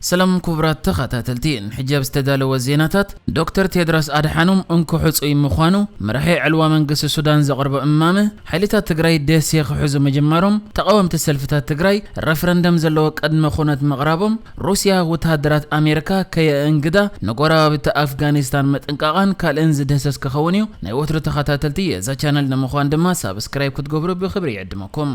ሰላም ክቡራት ተኸታተልቲ፣ ንሕጂ ኣብ ዝተዳለወ ዜናታት፣ ዶክተር ቴድሮስ ኣድሓኖም እንኮ ሕጹይ ምዃኑ፣ መራሒ ዕልዋ መንግስቲ ሱዳን ዘቕርቦ እማመ፣ ሓይልታት ትግራይ ደሴ ክሕዙ ምጅማሮም፣ ተቓወምቲ ሰልፍታት ትግራይ ረፈረንደም ዘለዎ ቅድመ ኩነት ምቕራቦም፣ ሩስያ ወተሃደራት ኣሜሪካ ከየእንግዳ ንጎረባብቲ ኣፍጋኒስታን ምጥንቃቓን ካልእን ዝድህሰስ ክኸውን እዩ። ናይ ወትሩ ተኸታተልቲ የዛ ቻነል ንምዃን ድማ ሳብስክራይብ ክትገብሩ ብኽብሪ ይዕድመኩም።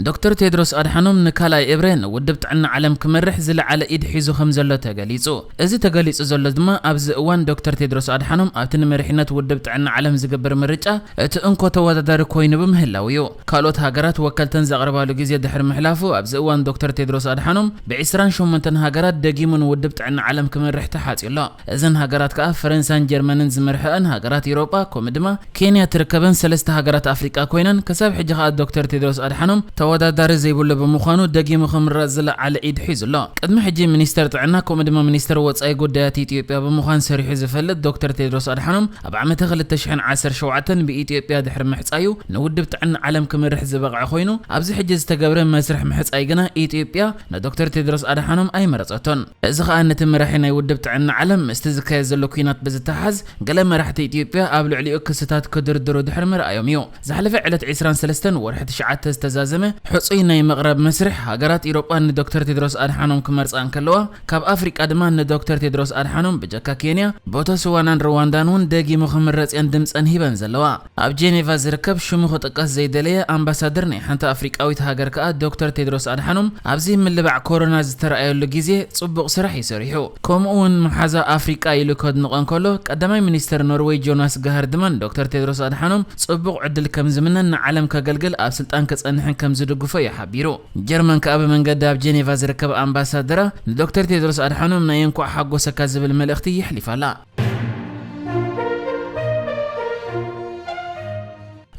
ዶክተር ቴድሮስ ኣድሓኖም ንካልኣይ እብረ ንውድብ ጥዕና ዓለም ክመርሕ ዝለዓለ ኢድ ሒዙ ከም ዘሎ ተገሊጹ። እዚ ተገሊጹ ዘሎ ድማ ኣብዚ እዋን ዶክተር ቴድሮስ ኣድሓኖም ኣብቲ ንመሪሕነት ውድብ ጥዕና ዓለም ዝግበር ምርጫ እቲ እንኮ ተወዳዳሪ ኮይኑ ብምህላው እዩ። ካልኦት ሃገራት ወከልተን ዘቕርባሉ ግዜ ድሕሪ ምሕላፉ ኣብዚ እዋን ዶክተር ቴድሮስ ኣድሓኖም ብ ዒስራን ሸሞንተን ሃገራት ደጊሙ ንውድብ ጥዕና ዓለም ክመርሕ ተሓጽዩ ኣሎ። እዘን ሃገራት ከኣ ፈረንሳን ጀርመንን ዝመርሐአን ሃገራት ኤውሮጳ ከምኡ ድማ ኬንያ ትርከበን ሰለስተ ሃገራት ኣፍሪቃ ኮይነን፣ ክሳብ ሕጂ ከኣ ዶክተር ቴድሮስ ኣድሓኖም ተወዳዳሪ ዘይብሉ ብምዃኑ ደጊሙ ክምረጽ ዝለዓለ ኢድ ሒዙ ኣሎ። ቅድሚ ሕጂ ሚኒስተር ጥዕና ከምኡ ድማ ሚኒስተር ወጻኢ ጉዳያት ኢትዮጵያ ብምዃን ሰሪሑ ዝፈልጥ ዶክተር ቴድሮስ ኣድሓኖም ኣብ ዓመተ ክልተ ሽሕን ዓሰርተ ሸውዓተን ብኢትዮጵያ ድሕሪ ምሕጻዩ ንውድብ ጥዕና ዓለም ክመርሕ ዝበቕዐ ኮይኑ፣ ኣብዚ ሕጂ ዝተገብረ መስርሕ ምሕጻይ ግና ኢትዮጵያ ንዶክተር ቴድሮስ ኣድሓኖም ኣይመረጸቶን። እዚ ከኣ ነቲ መራሒ ናይ ውድብ ጥዕና ዓለም ምስቲ ዝካየድ ዘሎ ኲናት ብዝተሓዝ፣ ገለ መራሕቲ ኢትዮጵያ ኣብ ልዕሊኡ ክስታት ክድርድሩ ድሕሪ ምርኣዮም እዩ። ዝሓለፈ ዕለት ዒስራን ሰለስተን ወርሒ ትሽዓተ ዝተዛዘመ ሕጹይ ናይ ምቕራብ መስርሕ ሃገራት ኢሮጳ ንዶክተር ቴድሮስ ኣድሓኖም ክመርጻ እንከለዋ፣ ካብ ኣፍሪቃ ድማ ንዶክተር ቴድሮስ ኣድሓኖም ብጀካ ኬንያ፣ ቦተስዋናን ሩዋንዳን እውን ደጊሙ ክምረጽ እየን ድምጸን ሂበን ዘለዋ። ኣብ ጄኔቫ ዝርከብ ሽሙ ክጥቀስ ዘይደለየ ኣምባሳደር ናይ ሓንቲ ኣፍሪቃዊት ሃገር ከኣ ዶክተር ቴድሮስ ኣድሓኖም ኣብዚ ምልባዕ ኮሮና ዝተረኣየሉ ግዜ ጽቡቕ ስራሕ እዩ ሰሪሑ። ከምኡ እውን መሓዛ ኣፍሪቃ ኢሉ ከድንቖ እንከሎ፣ ቀዳማይ ሚኒስተር ኖርዌይ ጆናስ ጋሃር ድማ ንዶክተር ቴድሮስ ኣድሓኖም ጽቡቕ ዕድል ከም ዝምነን ንዓለም ከገልግል ኣብ ስልጣን ክጸንሕን ከም ዝድግፎ እዩ ሓቢሩ። ጀርመን ከኣ ብመንገዲ ኣብ ጄኔቫ ዝርከብ ኣምባሳደራ ንዶክተር ቴድሮስ ኣድሓኖም ናይ እንኳዕ ሓጎሰካ ዝብል መልእኽቲ የሕሊፋ ኣላ።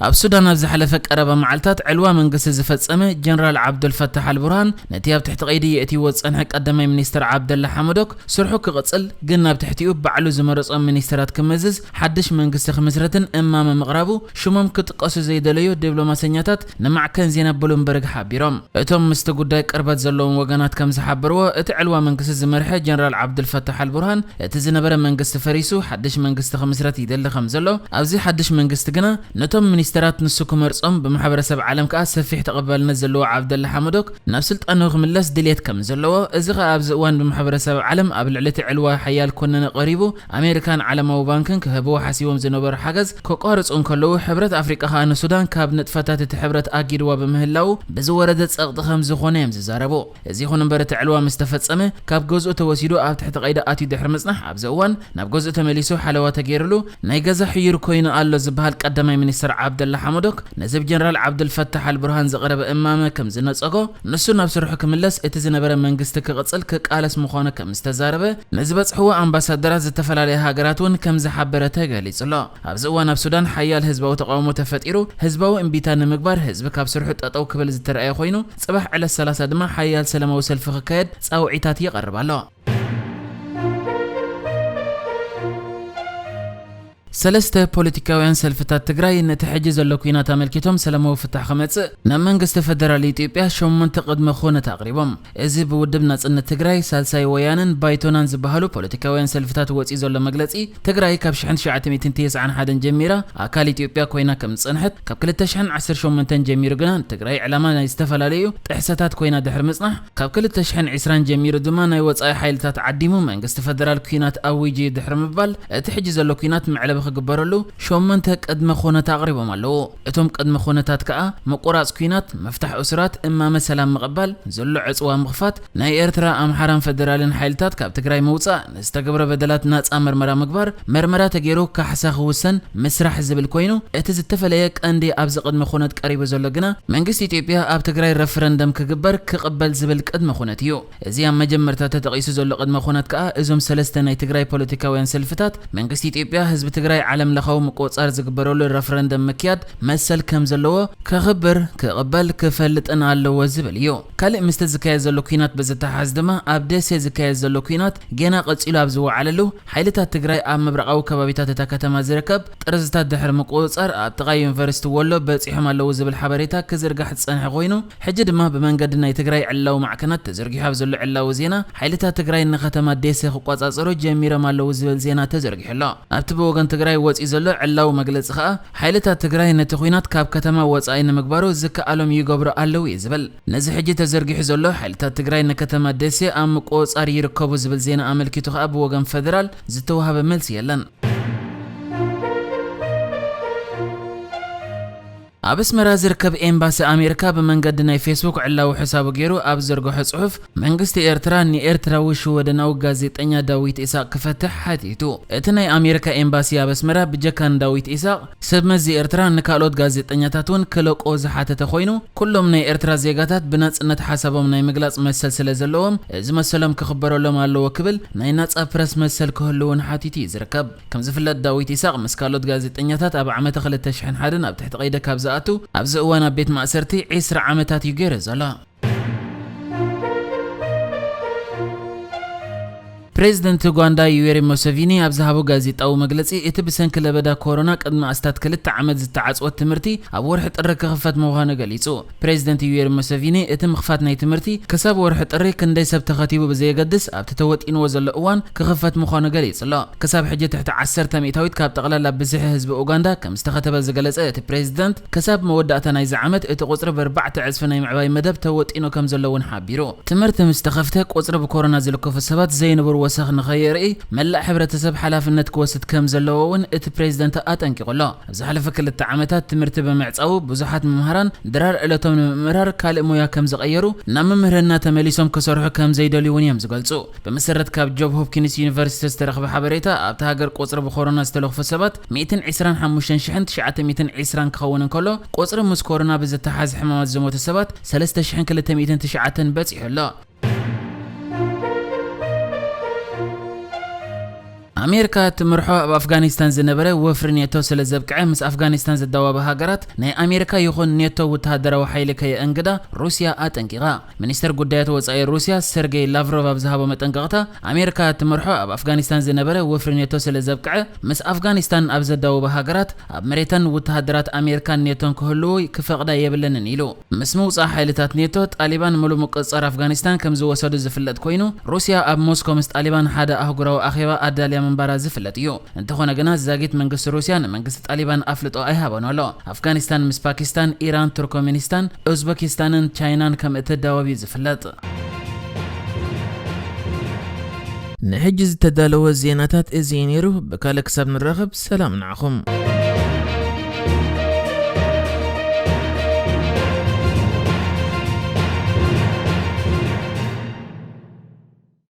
ኣብ ሱዳን ኣብ ዝሓለፈ ቀረባ መዓልታት ዕልዋ መንግስቲ ዝፈጸመ ጀነራል ዓብዱልፈታሕ ኣልቡርሃን፣ ነቲ ኣብ ትሕቲ ቀይዲ የእትይዎ ዝጸንሐ ቀዳማይ ሚኒስትር ዓብደላ ሓመዶክ ስርሑ ክቕጽል፣ ግን ናብ ትሕቲኡ ባዕሉ ዝመረጾም ሚኒስትራት ክመዝዝ፣ ሓድሽ መንግስቲ ክምስረትን እማመ ምቕራቡ፣ ሽሞም ክጥቀሱ ዘይደለዩ ዲፕሎማሰኛታት ንማዕከን ዜና ብሉምበርግ ሓቢሮም። እቶም ምስቲ ጉዳይ ቅርበት ዘለዎም ወገናት ከም ዝሓበርዎ፣ እቲ ዕልዋ መንግስቲ ዝመርሐ ጀነራል ዓብዱልፈታሕ ኣልቡርሃን፣ እቲ ዝነበረ መንግስቲ ፈሪሱ ሓድሽ መንግስቲ ክምስረት ይደሊ ከም ዘሎ፣ ኣብዚ ሓድሽ መንግስቲ ግና ነቶም ሚኒስተራት ንሱ ክመርጾም ብማሕበረሰብ ዓለም ከኣ ሰፊሕ ተቐባልነት ዘለዎ ዓብደላ ሓመዶክ ናብ ስልጣኑ ክምለስ ድልየት ከም ዘለዎ፣ እዚ ከኣ ኣብዚ እዋን ብማሕበረሰብ ዓለም ኣብ ልዕሊ እቲ ዕልዋ ሓያል ኮነነ ቀሪቡ፣ ኣሜሪካን ዓለማዊ ባንክን ክህብዎ ሓሲቦም ዝነበሩ ሓገዝ ከቋርጹ እንከለዉ፣ ሕብረት ኣፍሪቃ ከኣ ንሱዳን ካብ ንጥፈታት እቲ ሕብረት ኣጊድዋ ብምህላዉ ብዝወረደ ጸቕጢ ከም ዝኾነ እዮም ዝዛረቡ። እዚ ይኹን እምበር እቲ ዕልዋ ምስ ተፈጸመ ካብ ገዝኡ ተወሲዱ ኣብ ትሕቲ ቀይዲ ኣትዩ ድሕሪ ምጽናሕ ኣብዚ እዋን ናብ ገዝኡ ተመሊሱ ሓለዋ ተገይርሉ ናይ ገዛ ሕዩር ኮይኑ ኣሎ ዝበሃል ቀዳማይ ሚኒስትር ዓብደላ ሓመዶክ ነዚ ብጀነራል ዓብዱልፈታሕ ኣልቡርሃን ዝቐረበ እማመ ከም ዝነጸጎ፣ ንሱ ናብ ስርሑ ክምለስ እቲ ዝነበረ መንግስቲ ክቕጽል ክቃለስ ምዃኑ ከም ዝተዛረበ ንዝበጽሕዎ ኣምባሳደራት ዝተፈላለያ ሃገራት እውን ከም ዝሓበረ ተገሊጹ ኣሎ። ኣብዚ እዋን ኣብ ሱዳን ሓያል ህዝባዊ ተቓውሞ ተፈጢሩ፣ ህዝባዊ እምቢታ ንምግባር ህዝቢ ካብ ስርሑ ጠጠው ክብል ዝተረኣየ ኮይኑ፣ ጽባሕ ዕለት ሰላሳ ድማ ሓያል ሰላማዊ ሰልፊ ክካየድ ጻውዒታት ይቐርብ ኣሎ። ሰለስተ ፖለቲካውያን ሰልፍታት ትግራይ ነቲ ሕጂ ዘሎ ኲናት ኣመልኪቶም ሰላማዊ ፍታሕ ክመጽእ ናብ መንግስቲ ፈደራል ኢትዮጵያ ሸሞንተ ቅድመ ኩነት ኣቕሪቦም። እዚ ብውድብ ናጽነት ትግራይ፣ ሳልሳይ ወያነን ባይቶናን ዝበሃሉ ፖለቲካውያን ሰልፍታት ወጺኡ ዘሎ መግለጺ፣ ትግራይ ካብ ሽሕን ትሽዓተ ሚእትን ተስዓን ሓደን ጀሚራ ኣካል ኢትዮጵያ ኮይና ከም ዝጸንሐት፣ ካብ ክልተ ሽሕን ዓሰርተ ሸሞንተን ጀሚሩ ግና ንትግራይ ዕላማ ናይ ዝተፈላለዩ ጥሕሰታት ኮይና ድሕሪ ምጽናሕ፣ ካብ ክልተ ሽሕን ዕስራን ጀሚሩ ድማ ናይ ወጻኢ ሓይልታት ዓዲሙ መንግስቲ ፈደራል ኲናት ኣዊጁ ድሕሪ ምባል፣ እቲ ሕጂ ዘሎ ኲናት መዕለቢ ክግበረሉ ሸሞንተ ቅድመ ኩነት ኣቕሪቦም ኣለዉ። እቶም ቅድመ ኩነታት ከኣ ምቁራጽ ኲናት፣ ምፍታሕ እሱራት፣ እማመ ሰላም ምቕባል፣ ዘሎ ዕጽዋ ምኽፋት፣ ናይ ኤርትራ፣ ኣምሓራን ፈደራልን ሓይልታት ካብ ትግራይ ምውጻእ፣ ንዝተገብረ በደላት ናጻ መርመራ ምግባር፣ መርመራ ተገይሩ ካሕሳ ክውሰን ምስራሕ ዝብል ኮይኑ፣ እቲ ዝተፈለየ ቀንዲ ኣብዚ ቅድመ ኩነት ቀሪቡ ዘሎ ግና መንግስቲ ኢትዮጵያ ኣብ ትግራይ ረፈረንደም ክግበር ክቕበል ዝብል ቅድመ ኩነት እዩ። እዚ ኣብ መጀመርታ ተጠቒሱ ዘሎ ቅድመ ኩነት ከኣ እዞም ሰለስተ ናይ ትግራይ ፖለቲካውያን ሰልፍታት መንግስቲ ኢትዮጵያ ህዝቢ ትግራይ ዓለም ለኻዊ ምቁጽጻር ዝግበረሉ ረፍረንደም ምክያድ መሰል ከም ዘለዎ ከኽብር፣ ክቕበል፣ ክፈልጥን ኣለዎ ዝብል እዩ። ካልእ ምስቲ ዝካየድ ዘሎ ኲናት ብዝተሓዝ ድማ ኣብ ደሴ ዝካየድ ዘሎ ኲናት ገና ቀጺሉ ኣብ ዝወዓለሉ፣ ሓይልታት ትግራይ ኣብ ምብራቓዊ ከባቢታት እታ ከተማ ዝርከብ ጥርዝታት ድሕሪ ምቁጽጻር ኣብ ጥቓ ዩኒቨርሲቲ ወሎ በጺሖም ኣለዉ ዝብል ሓበሬታ ክዝርጋሕ ዝጸንሐ ኮይኑ፣ ሕጂ ድማ ብመንገዲ ናይ ትግራይ ዕላዊ ማዕከናት ተዘርጊሑ ኣብ ዘሎ ዕላዊ ዜና፣ ሓይልታት ትግራይ ንከተማ ደሴ ክቆጻጸሩ ጀሚሮም ኣለዉ ዝብል ዜና ተዘርጊሑ ኣሎ። ኣብቲ ብወገን ትግራይ ወጺኡ ዘሎ ዕላዊ መግለጺ ከኣ፣ ሓይልታት ትግራይ ነቲ ኲናት ካብ ከተማ ወጻኢ ንምግባሩ ዝከኣሎም ይገብሩ ኣለዉ እዩ ዝብል። ነዚ ሕጂ ተዘርጊሑ ዘሎ ሓይልታት ትግራይ ንከተማ ደሴ ኣብ ምቁጽጻር ይርከቡ ዝብል ዜና ኣመልኪቱ ከኣ ብወገን ፈደራል ዝተዋህበ መልሲ የለን። ኣብ ኣስመራ ዝርከብ ኤምባሲ ኣሜሪካ ብመንገዲ ናይ ፌስቡክ ዕላዊ ሕሳቡ ገይሩ ኣብ ዘርግሖ ጽሑፍ፣ መንግስቲ ኤርትራ ንኤርትራዊ ሽወደናዊ ጋዜጠኛ ዳዊት ኢሳቕ ክፈትሕ ሓቲቱ። እቲ ናይ ኣሜሪካ ኤምባሲ ኣብ ኣስመራ ብጀካ ንዳዊት ኢሳቕ፣ ሰብ መዚ ኤርትራ ንካልኦት ጋዜጠኛታት እውን ክለቆ ዝሓተተ ኮይኑ፣ ኩሎም ናይ ኤርትራ ዜጋታት ብናጽነት ሓሳቦም ናይ ምግላጽ መሰል ስለ ዘለዎም፣ እዚ መሰሎም ክኽበረሎም ኣለዎ ክብል ናይ ናጻ ፕረስ መሰል ክህሉ እውን ሓቲቱ እዩ ዝርከብ። ከም ዝፍለጥ ዳዊት ኢሳቕ ምስ ካልኦት ጋዜጠኛታት ኣብ ዓመተ ክልተ ሽሕን ሓደን ኣብ ትሕቲ ቀይዲ ካብ ዝኣቱ፣ ኣብዚ እዋን ኣብ ቤት ማእሰርቲ ዕስራ ዓመታት እዩ ገይሩ ዘሎ። ፕሬዚደንት ኡጋንዳ ዩዌሪ ሙሰቪኒ ኣብ ዝሃቦ ጋዜጣዊ መግለጺ፣ እቲ ብሰንኪ ለበዳ ኮሮና ቅድሚ ኣስታት ክልተ ዓመት ዝተዓጽወት ትምህርቲ ኣብ ወርሒ ጥሪ ክኽፈት ምዃኑ ገሊጹ። ፕሬዚደንት ዩዌሪ ሙሰቪኒ፣ እቲ ምኽፋት ናይ ትምህርቲ ክሳብ ወርሒ ጥሪ ክንደይ ሰብ ተኸቲቡ ብዘየገድስ ኣብቲ ተወጢንዎ ዘሎ እዋን ክኽፈት ምዃኑ ገሊጹ ኣሎ። ክሳብ ሕጂ ትሕቲ ዓሰርተ ሚእታዊት ካብ ጠቕላላ ብዝሒ ህዝቢ ኡጋንዳ ከም ዝተኸተበ ዝገለጸ እቲ ፕሬዚደንት፣ ክሳብ መወዳእታ ናይዚ ዓመት እቲ ቁጽሪ ብኣርባዕተ ዕጽፊ ናይ ምዕባይ መደብ ተወጢኑ ከም ዘሎ እውን ሓቢሩ። ትምህርቲ ምስ ተኸፍተ ቁጽሪ ብኮሮና ዝልከፉ ሰባት ዘይንቡር ወሰኽ ንኸየርኢ መላእ ሕብረተሰብ ሓላፍነት ክወስድ ከም ዘለዎ እውን እቲ ፕሬዚደንት ኣጠንቂቑ ኣሎ። ኣብ ዝሓለፈ ክልተ ዓመታት ትምህርቲ ብምዕጻዉ ብዙሓት መምሃራን ድራር ዕለቶም ንምምራር ካልእ ሞያ ከም ዝቐየሩ፣ ናብ ምምህርና ተመሊሶም ክሰርሑ ከም ዘይደልዩ እውን እዮም ዝገልጹ። ብመሰረት ካብ ጆብ ሆፕኪንስ ዩኒቨርሲቲ ዝተረኽበ ሓበሬታ፣ ኣብታ ሃገር ቁጽሪ ብኮሮና ዝተለኽፉ ሰባት ሚእትን ዕስራን ሓሙሽተን ሽሕን ትሽዓተ ሚእትን ዕስራን ክኸውን እንከሎ፣ ቁጽሪ ምስ ኮሮና ብዝተሓዝ ሕማማት ዝሞቱ ሰባት ሰለስተ ሽሕን ክልተ ሚእትን ትሽዓተን በጺሑ ኣሎ። ኣሜሪካ እትምርሖ ኣብ ኣፍጋኒስታን ዝነበረ ወፍሪ ኔቶ ስለ ዘብቅዐ፣ ምስ ኣፍጋኒስታን ዝዳወባ ሃገራት ናይ ኣሜሪካ ይኹን ኔቶ ወተሃደራዊ ሓይሊ ከየእንግዳ ሩስያ ኣጠንቂቓ። ሚኒስተር ጉዳያት ወጻኢ ሩስያ ሰርጌይ ላቭሮቭ ኣብ ዝሃቦ መጠንቀቕታ፣ ኣሜሪካ እትምርሖ ኣብ ኣፍጋኒስታን ዝነበረ ወፍሪ ኔቶ ስለ ዘብቅዐ፣ ምስ ኣፍጋኒስታን ኣብ ዘዳወባ ሃገራት ኣብ መሬተን ወተሃደራት ኣሜሪካን ኔቶን ክህልዉ ክፈቕዳ የብለንን ኢሉ። ምስ ምውጻእ ሓይልታት ኔቶ፣ ጣሊባን ምሉእ ምቁጽጻር ኣፍጋኒስታን ከም ዝወሰዱ ዝፍለጥ ኮይኑ፣ ሩስያ ኣብ ሞስኮ ምስ ጣሊባን ሓደ ኣህጉራዊ ኣኼባ ኣዳልያ ምንባራ ዝፍለጥ እዩ። እንተኾነ ግና፣ ዛጊት መንግስቲ ሩስያ ንመንግስቲ ጣሊባን ኣፍልጦ ኣይሃበን ኣሎ። ኣፍጋኒስታን ምስ ፓኪስታን፣ ኢራን፣ ቱርኮሜኒስታን፣ ኡዝበኪስታንን ቻይናን ከም እትዳወብ እዩ ዝፍለጥ። ንሕጂ ዝተዳለወ ዜናታት እዚ እዩ ነይሩ። ብካልእ ክሳብ ንራኸብ፣ ሰላም ንዓኹም።